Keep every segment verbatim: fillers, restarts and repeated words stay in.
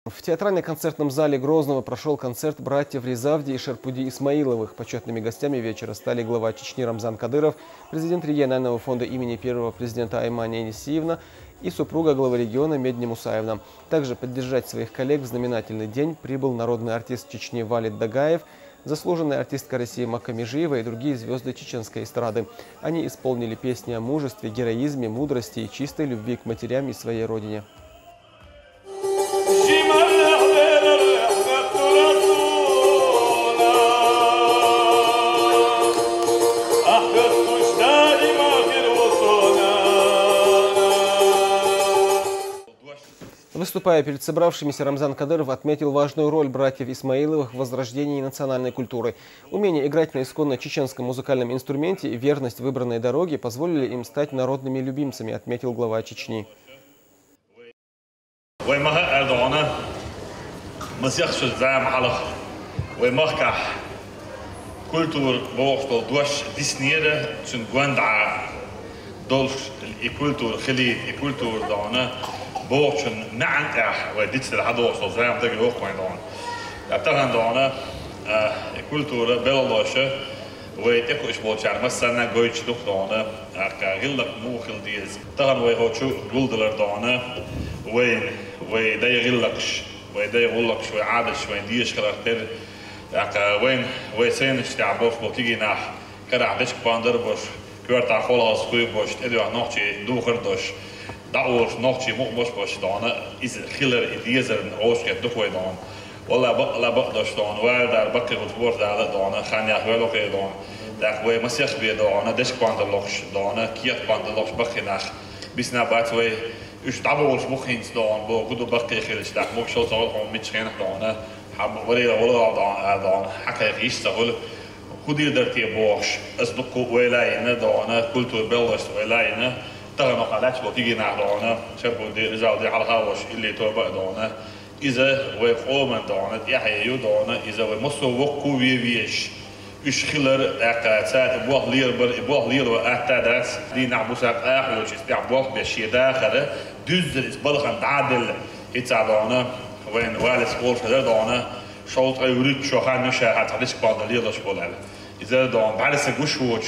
В театрально-концертном зале Грозного прошел концерт братьев Ризавди и Шарпуди Исмаиловых. Почетными гостями вечера стали глава Чечни Рамзан Кадыров, президент регионального фонда имени первого президента Аймани Енисеевна и супруга главы региона Медни Мусаевна. Также поддержать своих коллег в знаменательный день прибыл народный артист Чечни Валид Дагаев, заслуженная артистка России Макка Межиева и другие звезды чеченской эстрады. Они исполнили песни о мужестве, героизме, мудрости и чистой любви к матерям и своей родине. Выступая перед собравшимися, Рамзан Кадыров отметил важную роль братьев Исмаиловых в возрождении национальной культуры. Умение играть на исконно чеченском музыкальном инструменте и верность выбранной дороге позволили им стать народными любимцами, отметил глава Чечни. Вай маха ардогана, масяхши зама халах, вай махках культура бохтол дош диснера, цун гонда долш и культура хили, и культура дона, бохчун наан ах, вай дицер хадосол зама даги охвайн дона. Тахан дона, и культура белолоша, вай текуш болчар, массана гойч дух дона, ака гиллак мухил диз. Тахан вай хочу гулдалар дона, вай, вай дай гиллакш, вай дай гуллакш, вай адаш, вай диеш характер. Ака вайн, вай сенш тя бош бо кигинах, карах дешк пандар бош, кварта холас хуй бош, эдва нохчи духар дош, даурш нохчи мух бош бош дона, из хилер и дезер ошкет дух вай дона. Вала бак, ла бак дош дона, вай дар бакки хут бор дала дона, ханях вай лохе дона. Так вай масех бе дона, дешк пандар лохш дона, кият пандар лохш баккинах. Бисна бат вай, уш даболш мухинц дона, бо гуду бакки хилч, так мух шол согол хом мич хенах дона. Хаб варила вала дона, дона, хакай хиш согол. Худир дар те бохш, ас дукку вайлайна дона, культур беллаш вайлайна. Тахан оха лач бо кигинах дона, Шарпуди Ризалди халхавош, илли тоба дона. Иза вай къоман дона, тяхаю дона, иза вай массо вокку ве веш. Уш хилар, ака, цаьта бох лер бар, и бох лер ва атта дац, дийнах бусак ахлучи, спя бох бе ши дахара, дуьззар из балхан дадил, ица дона, вайн валис олша дона, шолт ай урит шоха нуша хат хадиш банда лелаш болал. Иза дона, барса гуш воч,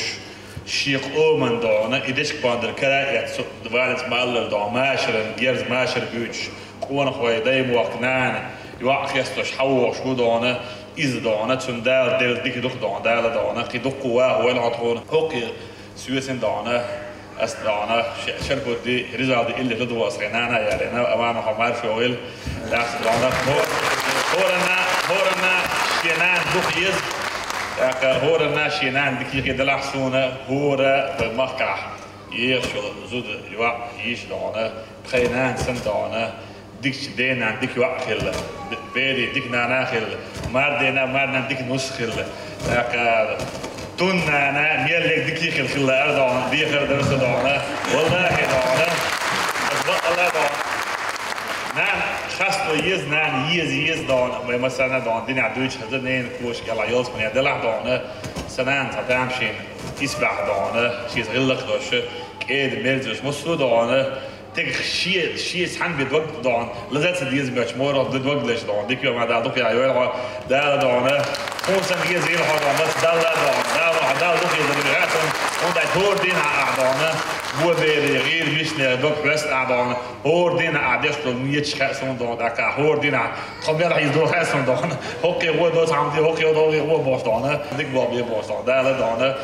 ши къоман дона, идиш банда кара эт валис маллар дона, машран, герз машр буч, къонахвай дай мохк нана, юа хестош хавош ху дона, из дона, цун дал дел дик дух дона, дала дона, ки дукку ва вайн хот хун, хокки, суесин дона, ас дона, Шарпуди, Ризалди илли дуду ас хе нана ярена, амана хамар шогил, лахс дона, хорана, хорана, шенан дух ез, ака хорана, шенан дики хидалах суна, хора, бай махках, еш шул зуд, юа, еш дона, хайнан сан дона, дикчи дена дик юа хилла, бери дик нана хилла, мар дена, мар нан дик нус хилла, ака тун нана, меллек дики хил хилла, ар дона, дихар дарса дона, валлахи дона, ас ва Алла дона. Нан хасто ез, нан ез, ез дона, май масана дона, дина дуч хаза нен куш гала йолс мане дала дона, санан сатам шин, исбах дона, шиз гиллак дош, кед мерзуш мусу дона, Тек ши, ши сан бе дог дон, лазаца диз бач, морал д-, дог леш дон, дик ма дал дук я йол ха, дал дон, хун сан диз ил ха дон, бас дал дон, дал, дал дук я дон, хун дай хор дин а дон, бу бери, гир мишне, дог хвест а дон, хор дин а деш дон, ниеч ха сон дон, да ка хор дин а, хобер из дон ха сон дон, хокке го дос хам ди, хокке го дос го бос дон, дик бо бе бос дон, дал дон,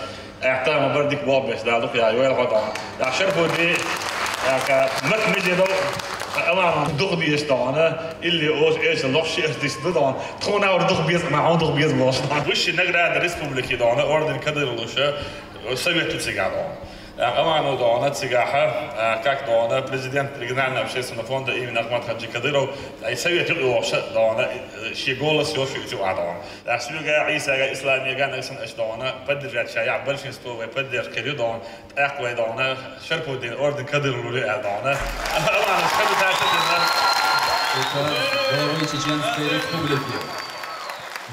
Эхтам бар дик боб беш, да, дук я, йоэл ходон. Да, Шарпуди, яка, мак миже до, аман дух биеш дона, илли ош эш лох ши эш дис дон. Тхона ор дух биес, ма он дух биес лош. Высшая награда республики дона, орден Кадыр Луша, совету цыган дона. Аману дона, цыгаха, как дона, президент регионального общественного фонда имени Ахмад Хаджи Кадыров, и совету лоша дона, ши голос ёши цю адон. Ахсюга Исага исламия ганаксан эш дона, поддержать шая большинство вай поддержка рю дон, ак вай дона, Шарпудин орден Кадыр Лули а дона. Аман шкаду тача дона. Указ главы Чеченской Республики.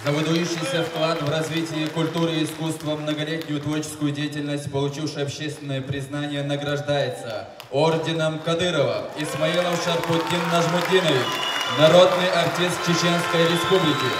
За выдающийся вклад в развитие культуры и искусства, многолетнюю творческую деятельность, получивший общественное признание, награждается орденом Кадырова Исмаилов Шарпудин Нажмудинович. народный артист Чеченской Республики,